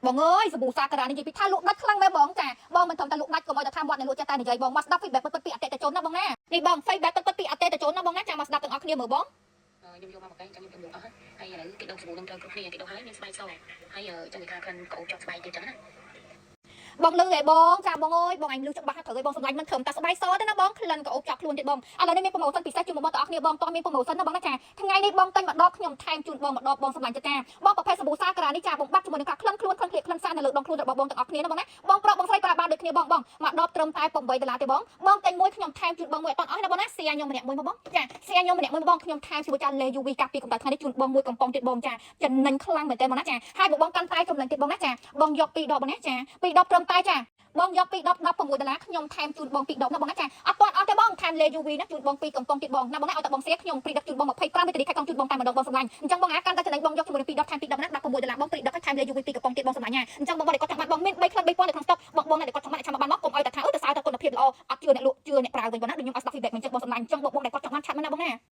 បងអើយសាប៊ូសាការ៉ានេះនិយាយពីថាលក់ដាច់ខ្លាំងមែនបងចាបងមិនត្រឹមតែលក់ដាច់កុំឲ្យតែថាមាត់អ្នកលក់ចេះតែនិយាយបងមកស្ដាប់ feedback ពិតៗពីអតិថិជនណាបងណានេះបង feedback ពិតៗពីអតិថិជនណាបងណាចាំមកស្ដាប់ទាំងអស់គ្នាមើលបង ខ្ញុំយកមកមួយកែអញ្ចឹងខ្ញុំយកអស់ហើយឥឡូវគេដូសសាប៊ូនឹងត្រូវគ្រប់គ្នាគេដូសហើយមានស្បែកសហើយចង់និយាយថាក្លិនក្អូបជាប់ស្បែកទៀតអញ្ចឹងណា បងលឺឯបងចាបងអើយបងឯងលឺច្បាស់ត្រូវឯងបងសម្លាញ់មិនត្រឹមតែស្បែកសទេណាបងក្លិនក៏អូបចាប់ខ្លួនទៀតបងឥឡូវនេះមាន promotion ពិសេសជូនបងប្អូនទាំងអស់គ្នាបងតោះមាន promotion ណាបងណាចាថ្ងៃនេះបងទិញម្ដងខ្ញុំថែមជូនបងម្ដងបងសម្លាញ់ចាបងប្រភេទសាប៊ូសាក្រានេះចាបងបាត់ជាមួយនឹងការក្លិនខ្លួនក្លិនក្លៀកក្លិនសានៅលើដងខ្លួនរបស់បងទាំងអស់គ្នាណាបងណាបងប្រុសបងស្រីប្រើបានដូចគ្នាបងបងមួយដបត្រឹមតែ8ដុល្លារទេបងបងទិញមួយខ្ញុំថែមជូនបងមួយអត់អស់ណាបងណា share ខ្ញុំម្នាក់មួយមកបងចា share ខ្ញុំម្នាក់មួយបងខ្ញុំថែមជាមួយចាលេ UV កាពីកម្ដៅថ្ងៃនេះជូនបងមួយកំប៉ុងទៀតបងចាចំណេញខ្លាំងមែនតើបងណាចាហើយបងកាន់តែចំណេញទៀតបងណាចាបងយកពីរដបបងណាចាពីរដបត្រឹមតែចាបងយកពី10 16ដុល្លារខ្ញុំថែមជូនបង2ដបណាបងណាចាអត់ទាន់អស់ទេបងថែមលេ UV ណាជូនបង2កំប៉ុងទៀតបងណាបងណាឲ្យតែបង share ខ្ញុំ free ដឹកជូនបង25វិទ្យាខែកង់ជូនបងតែម្ដងបងសម្លាញ់អញ្ចឹងបងអាកាន់តែចំណេញបងយកជាមួយនឹង2ដបថែម2ដបណា16ដុល្លារបង free ដឹកឲ្យថែមលេ UV 2កំប៉ុងទៀតបងសម្លាញ់ណាអញ្ចឹងបងបងដែលគាត់ចង់បានបងមាន3ក្លិន3000នៅក្នុងស្តុកបងបងដែលគាត់ចង់បានចាំមកបានមកកុំឲ្យតែថាអឺទៅសើតែគុណភាពល្អអត់ជឿអ្នកលក់ជឿអ្នកប្រើវិញបងណាដូចខ្ញុំឲ្យស្ដាប់ feedback មិនអញ្ចឹងបងសម្លាញ់អញ្ចឹងបងបងដែលគាត់ចង់បាន chat មកណាបងណា។